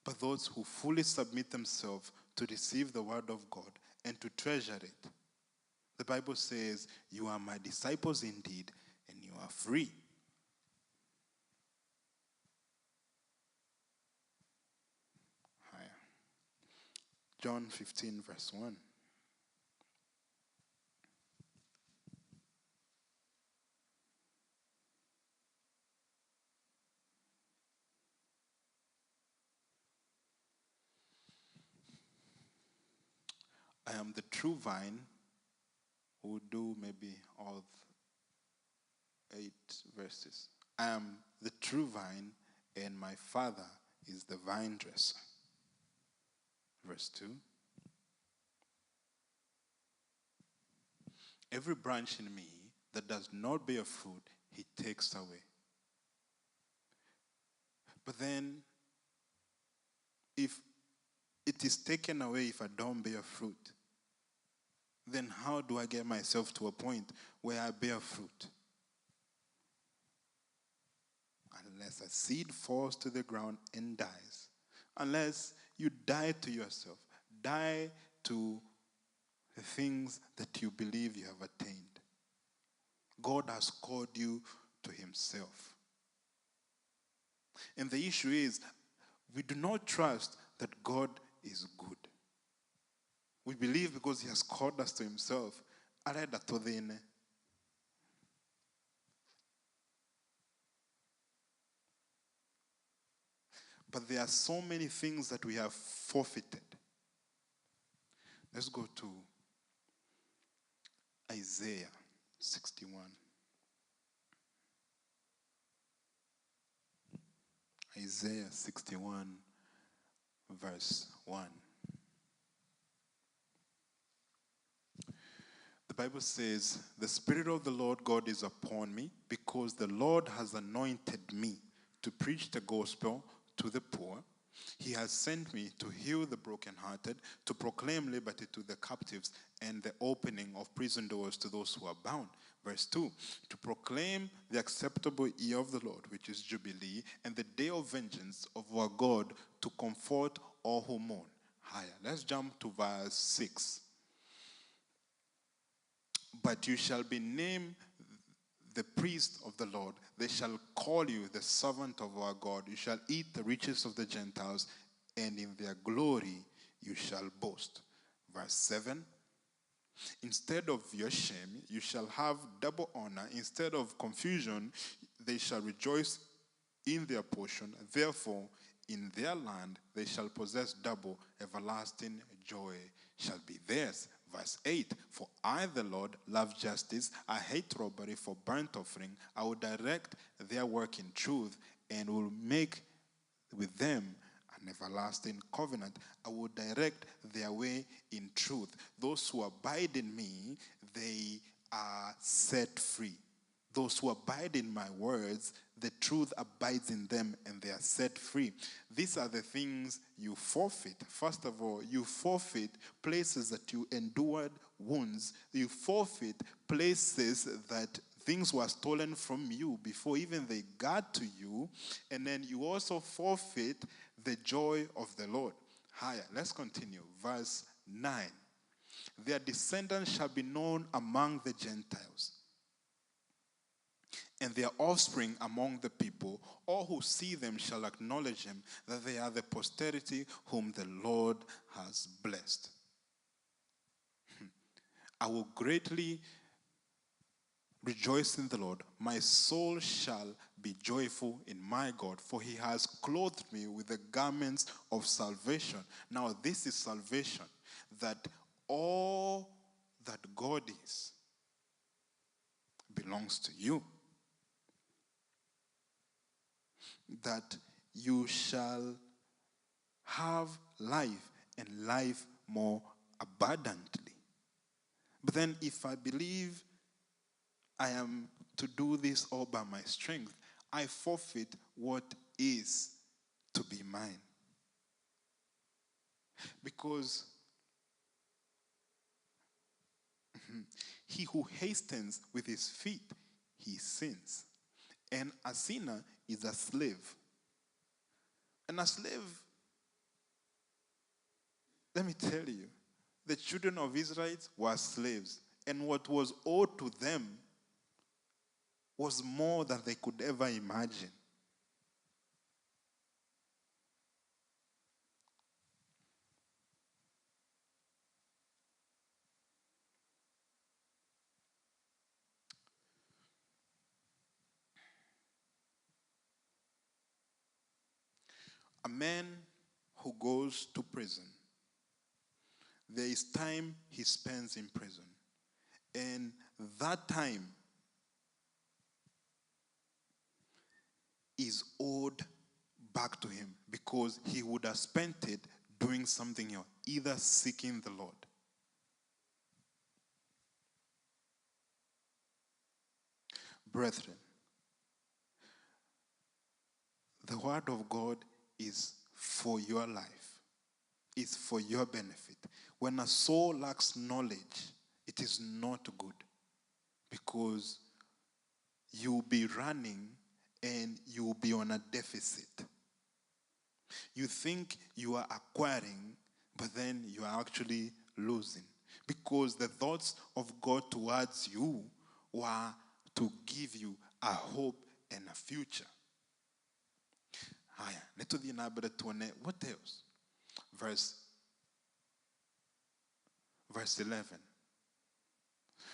But those who fully submit themselves to receive the word of God and to treasure it, the Bible says, you are my disciples indeed, and you are free. Higher. John 15, verse 1. I am the true vine. We'll do maybe all 8 verses. I am the true vine, and my Father is the vine dresser. Verse 2. Every branch in me that does not bear fruit, he takes away. But then, if it is taken away if I don't bear fruit, then how do I get myself to a point where I bear fruit? Unless a seed falls to the ground and dies. Unless you die to yourself, die to the things that you believe you have attained. God has called you to himself. And the issue is, we do not trust that God is good. We believe because he has called us to himself. But there are so many things that we have forfeited. Let's go to Isaiah 61. Isaiah 61, verse 1. The Bible says, "The Spirit of the Lord God is upon me, because the Lord has anointed me to preach the gospel to the poor. He has sent me to heal the brokenhearted, to proclaim liberty to the captives, and the opening of prison doors to those who are bound." Verse 2, to proclaim the acceptable year of the Lord, which is Jubilee, and the day of vengeance of our God, to comfort all who mourn. Higher. Let's jump to verse 6. But you shall be named the priest of the Lord. They shall call you the servant of our God. You shall eat the riches of the Gentiles, and in their glory you shall boast. Verse 7. Instead of your shame, you shall have double honor. Instead of confusion, they shall rejoice in their portion. Therefore, in their land they shall possess double. Everlasting joy shall be theirs. Verse 8, for I, the Lord, love justice. I hate robbery for burnt offering. I will direct their work in truth and will make with them an everlasting covenant. I will direct their way in truth. Those who abide in me, they are set free. Those who abide in my words, the truth abides in them and they are set free. These are the things you forfeit. First of all, you forfeit places that you endured wounds. You forfeit places that things were stolen from you before even they got to you. And then you also forfeit the joy of the Lord. Higher. Let's continue. Verse 9. Their descendants shall be known among the Gentiles, and their offspring among the people. All who see them shall acknowledge them, that they are the posterity whom the Lord has blessed. I will greatly rejoice in the Lord. My soul shall be joyful in my God, for he has clothed me with the garments of salvation. Now this is salvation, that all that God is belongs to you. That you shall have life, and life more abundantly. But then if I believe I am to do this all by my strength, I forfeit what is to be mine. Because he who hastens with his feet, he sins. And a sinner is a slave. And a slave, let me tell you, the children of Israel were slaves. And what was owed to them was more than they could ever imagine. A man who goes to prison, There is time he spends in prison. And that time is owed back to him because he would have spent it doing something else, either seeking the Lord. Brethren, the word of God is for your life. It's for your benefit. When a soul lacks knowledge, it is not good because you'll be running and you'll be on a deficit. You think you are acquiring, but then you are actually losing because the thoughts of God towards you were to give you a hope and a future. Haya, nĩtũthiĩ na mbere tuone what else? Verse 11.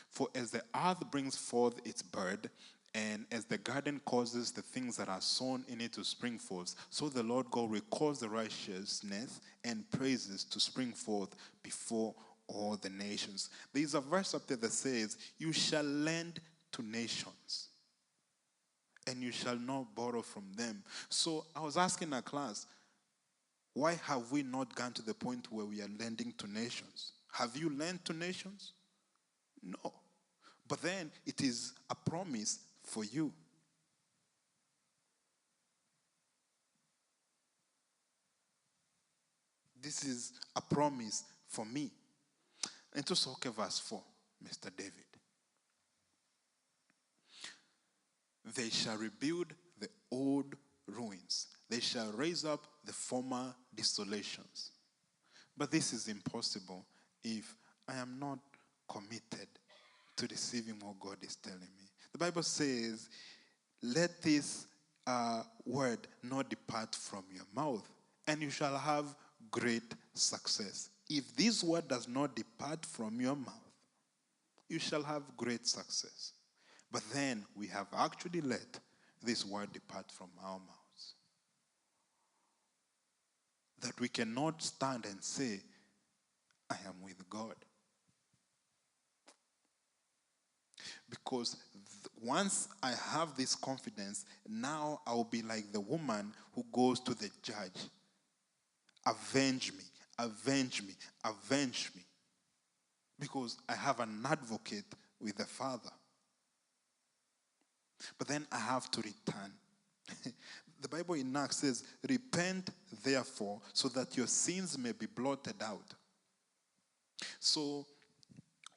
For as the earth brings forth its bird, and as the garden causes the things that are sown in it to spring forth, so the Lord God will cause the righteousness and praises to spring forth before all the nations. There is a verse up there that says, you shall lend to nations, and you shall not borrow from them. So I was asking our class, why have we not gone to the point where we are lending to nations? Have you lent to nations? No. But then it is a promise for you. This is a promise for me. And to Soke verse 4, Mr. David. They shall rebuild the old ruins. They shall raise up the former desolations. But this is impossible if I am not committed to receiving what God is telling me. The Bible says, let this word not depart from your mouth, and you shall have great success. If this word does not depart from your mouth, you shall have great success. But then we have actually let this word depart from our mouths. That we cannot stand and say, I am with God. Because once I have this confidence, now I'll be like the woman who goes to the judge. Avenge me, avenge me, avenge me. Because I have an advocate with the Father. But then I have to return. The Bible in Acts says, repent therefore, so that your sins may be blotted out. So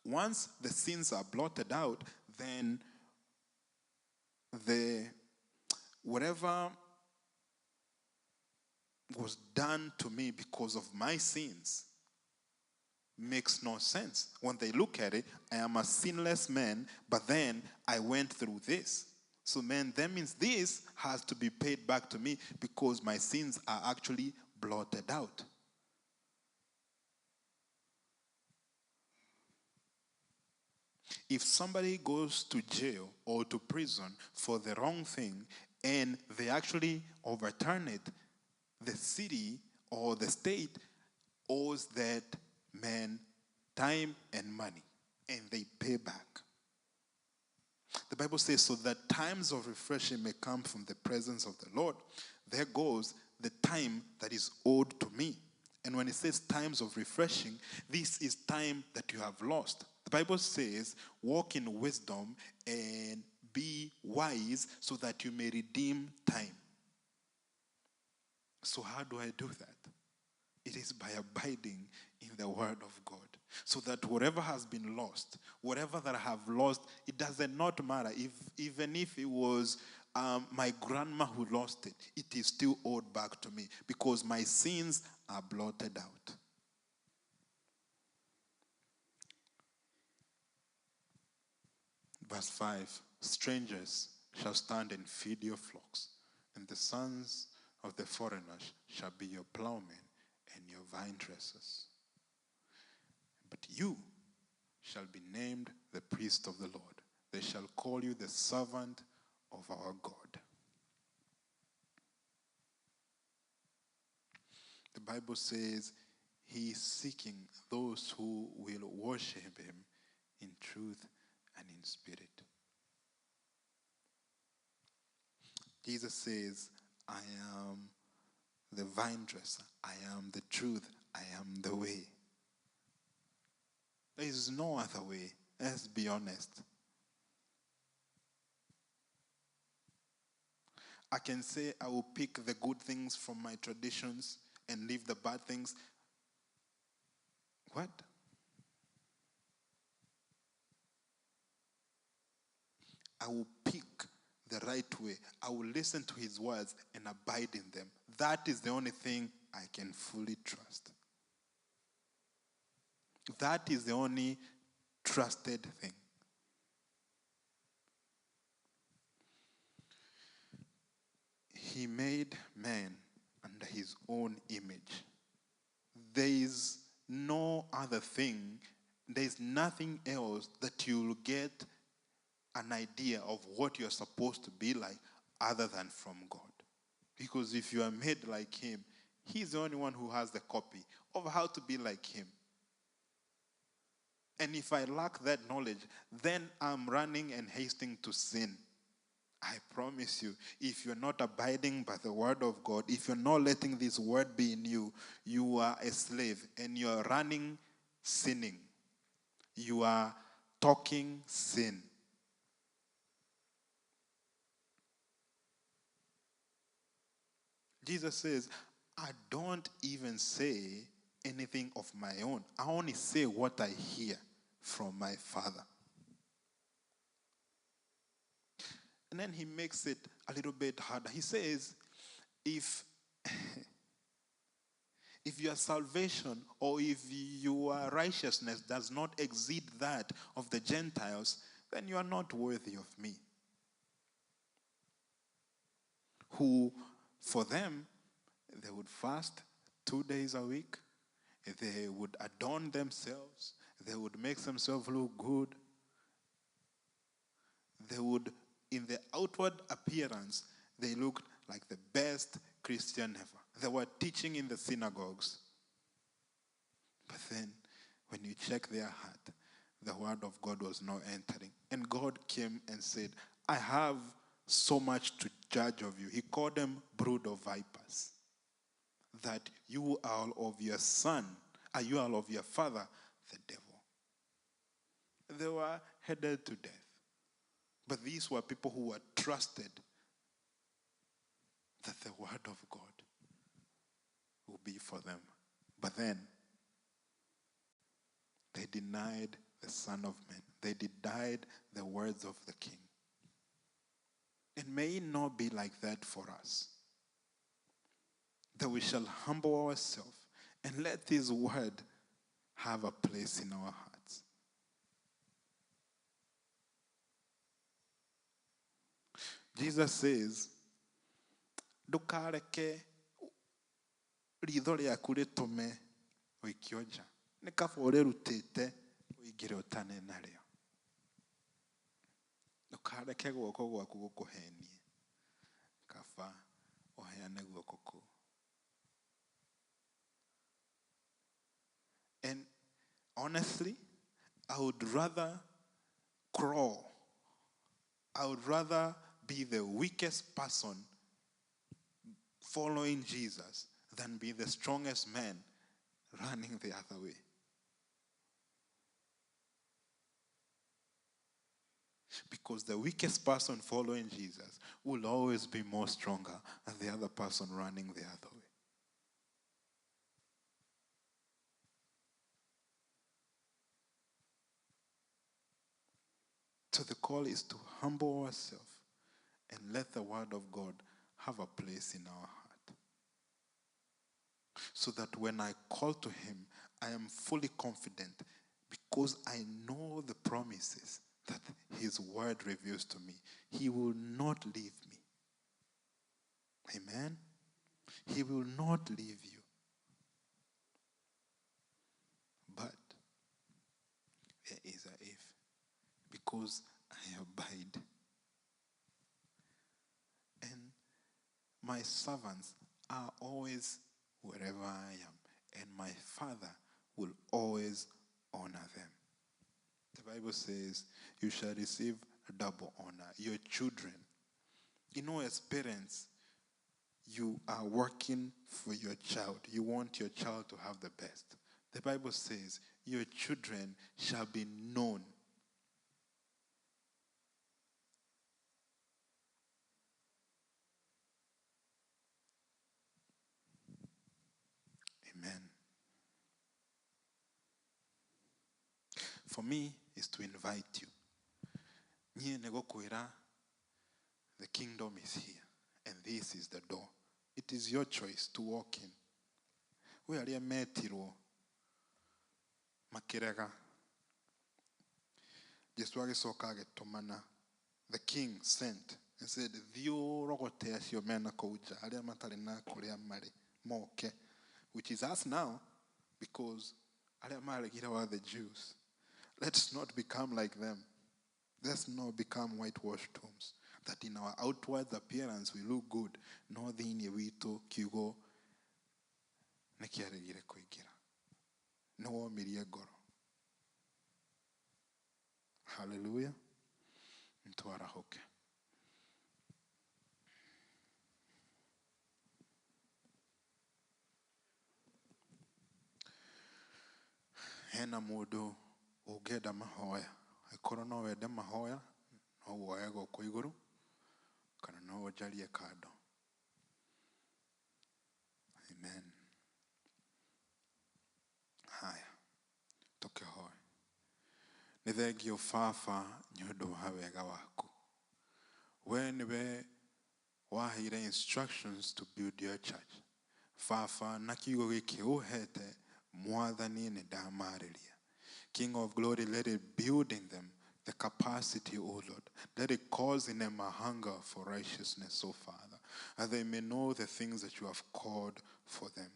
once the sins are blotted out, then the whatever was done to me because of my sins makes no sense. When they look at it, I am a sinless man, but then I went through this. So man, that means this has to be paid back to me because my sins are actually blotted out. If somebody goes to jail or to prison for the wrong thing and they actually overturn it, the city or the state owes that man time and money, and they pay back. The Bible says, so that times of refreshing may come from the presence of the Lord. There goes the time that is owed to me. And when it says times of refreshing, this is time that you have lost. The Bible says, walk in wisdom and be wise so that you may redeem time. So how do I do that? It is by abiding in the word of God. So that whatever has been lost, whatever that I have lost, it does not matter. If, even if it was my grandma who lost it, it is still owed back to me because my sins are blotted out. Verse 5, strangers shall stand and feed your flocks, and the sons of the foreigners shall be your plowmen and your vine dressers. But you shall be named the priest of the Lord. They shall call you the servant of our God. The Bible says He is seeking those who will worship him in truth and in spirit. Jesus says, I am the vine dresser. I am the truth. I am the way. There is no other way. Let's be honest. I can say I will pick the good things from my traditions and leave the bad things. What? I will pick the right way. I will listen to his words and abide in them. That is the only thing I can fully trust. That is the only trusted thing. He made man under his own image. There is no other thing, there is nothing else that you'll get an idea of what you're supposed to be like other than from God. Because if you are made like him, he's the only one who has the copy of how to be like him. And if I lack that knowledge, then I'm running and hasting to sin. I promise you, if you're not abiding by the word of God, if you're not letting this word be in you, you are a slave and you're running sinning. You are talking sin. Jesus says, I don't even say anything of my own. I only say what I hear from my Father. And then he makes it a little bit harder. He says, if your salvation or if your righteousness does not exceed that of the Gentiles, then you are not worthy of me. Who, for them, they would fast 2 days a week. They would adorn themselves. They would make themselves look good. They would, in the outward appearance, they looked like the best Christian ever. They were teaching in the synagogues. But then, when you check their heart, the word of God was not entering. And God came and said, I have so much to judge of you. He called them brood of vipers. That you are of your son, you are of your father, the devil. They were headed to death. But these were people who were trusted that the word of God will be for them. But then, they denied the Son of Man. They denied the words of the King. And may it not be like that for us. That we shall humble ourselves and let this word have a place in our hearts. Jesus says, ndukareke ritho rĩaku rĩtũme ũikio nja. Nĩ kaba ũrĩrutĩte ũingĩre ũtane narĩo. Ndũkareke guoko gwaku gũkũhenie. Kaba ũheane guoko kũu. And honestly, I would rather crawl. I would rather be the weakest person following Jesus than be the strongest man running the other way. Because the weakest person following Jesus will always be more stronger than the other person running the other way. So the call is to humble ourselves and let the word of God have a place in our heart. So that when I call to him, I am fully confident because I know the promises that his word reveals to me. He will not leave me. Amen? He will not leave you. But there is a if. Because I abide. And my servants are always wherever I am. and my Father will always honor them. The Bible says you shall receive double honor. Your children. You know, as parents, you are working for your child. You want your child to have the best. The Bible says your children shall be known. Amen. For me, is to invite you. The kingdom is here, and this is the door. It is your choice to walk in. We are metirwo makirega. Jesu agĩcoka agĩtũmana. The king sent and said, thiĩ ũrogote acio mena kũu nja, arĩa matarĩ na kũrĩa marĩ moke, which is us now, because arĩa maregire were the Jews. Let's not become like them. Let's not become whitewashed tombs, that in our outward appearance we look good, no thĩinĩ witũ kiugo nĩkĩaregire kũingĩra. Nĩwomirie ngoro. Hallelujah. Ntwarahũke. Hena mũndũ ũngĩenda mahoya. Angĩkorwo no wende mahoya, no woe guoko igũrũ kana no ũnjarie kando. Amen. Haya, tũkĩhoe. Nĩ thengio Baba nĩ ũndũ wa wega waku. We nĩwe waheire instructions to build your church. Baba, na kiugo gĩkĩ ũhete, Mwathani nĩ ndamarĩria. King of glory, let it build in them the capacity, O Lord. Let it cause in them a hunger for righteousness, O Father, that they may know the things that you have called for them.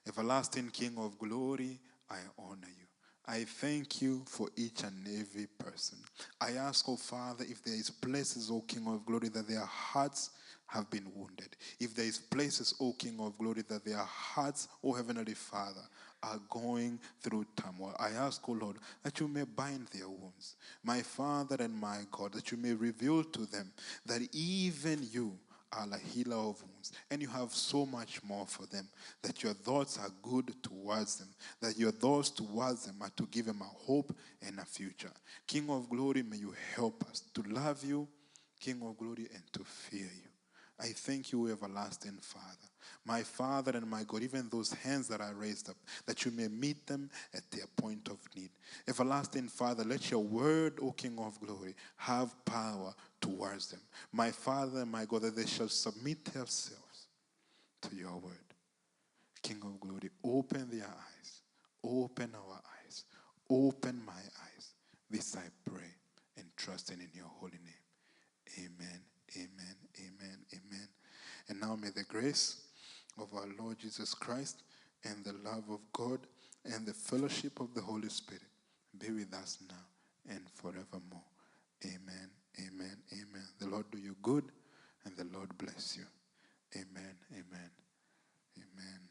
Everlasting King of glory, I honor you. I thank you for each and every person. I ask, O Father, if there is places, O King of glory, that their hearts have been wounded. If there is places, O King of glory, that their hearts, O Heavenly Father, are going through turmoil, I ask, O Lord, that you may bind their wounds. My Father and my God, that you may reveal to them that even you are a healer of wounds, and you have so much more for them, that your thoughts are good towards them, that your thoughts towards them are to give them a hope and a future. King of glory, may you help us to love you, King of glory, and to fear you. I thank you, everlasting Father, my Father and my God, even those hands that are raised up, that you may meet them at their point of need. Everlasting Father, let your word, O King of glory, have power towards them. My Father and my God, that they shall submit themselves to your word. King of glory, open their eyes, open our eyes, open my eyes. This I pray and trusting in your holy name. Amen. Amen, amen, amen. And now may the grace of our Lord Jesus Christ and the love of God and the fellowship of the Holy Spirit be with us now and forevermore. Amen, amen, amen. The Lord do you good and the Lord bless you. Amen, amen, amen.